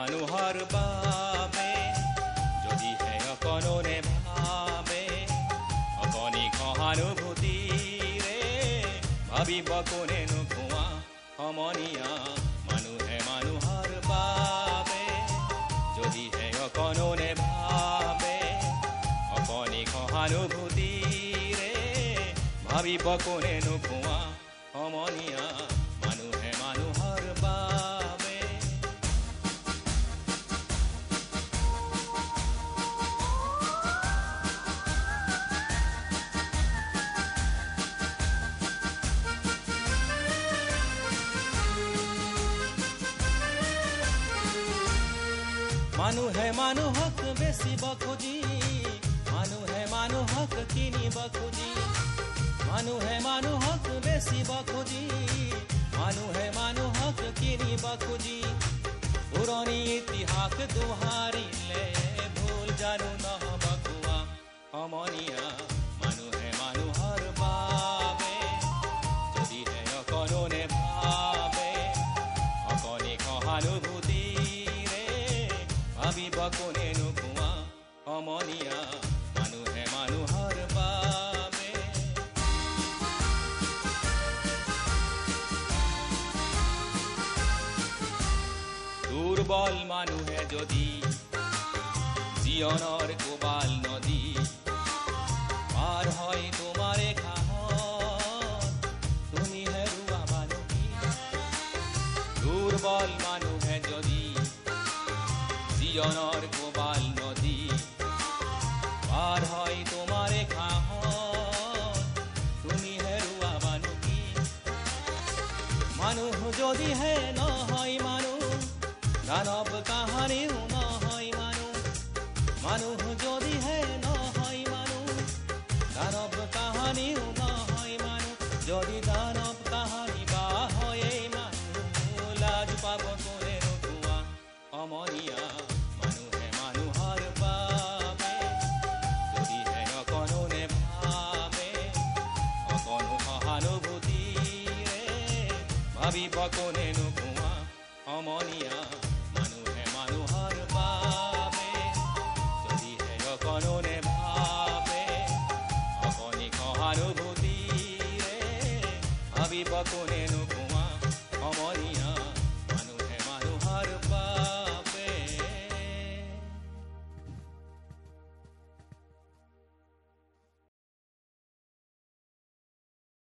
মানুহৰ বাবে যদিহে অকণো নেভাবে, অকণি সহানুভূতিৰে ভাবিব কোনেনো কোৱা সমনীয়া। মানুহে মানুহৰ বাবে যদিহে অকণো নেভাবে, অকণি সহানুভূতিৰে ভাবিব কোনেনো কোৱা সমনীয়া। মানুহে মানুহৰ বাবে। মানুহে মানুহক বেচিব খুজি, মানুহে মানুহক কিনিব খুজি, মানুহে মানুহক বেচিব খুজি, মানুহে মানুহক কিনিব খুজি। পুৰণি ইতিহাস দোহাৰিলে ভুল জানো নহব কোৱা সমনীয়া। মানুহে মানুহৰ বাবে যদিহে অকণো নেভাবে, অকণি সহানুভূতিৰে ভাবিব কোনেনো কোৱা সমনীয়া। মানুহে মানুহৰ বাবে। দুৰ্বল মানুহে যদি জীৱনৰ কোবাল নদী পাৰ হয় তোমাৰে ঘাঁহত, তুমি হেৰুৱা মানুহ। দুৰ্বল মানুহে যদি জীৱনৰ কোবাল নদী পাৰ হয় তোমাৰে ঘাঁহত, তুমি হেৰুৱা মানুহ। মানুহ যদিহে নহয় মানুহ, দানৱ কাহানিও নহয় মানুহ। মানুহ যদিহে নহয় মানুহ, দানৱ কাহানিও নহয় মানুহ। যদি দানৱ কাহানি বা হয়েই মানুহ, লাজ পাব কোনেনো কোৱা সমনীয়া। মানুহে মানুহৰ বাবে যদিহে অকণো নেভাবে, অকণো সহানুভূতিৰে ভাবিব কোনেনো কোৱা সমনীয়া। মানুহে মানুহৰ বাবে যদিহে অকণো নেভাবে, অকণি সহানুভূতিৰে ভাবিব কোনেনো কোৱা সমনীয়া।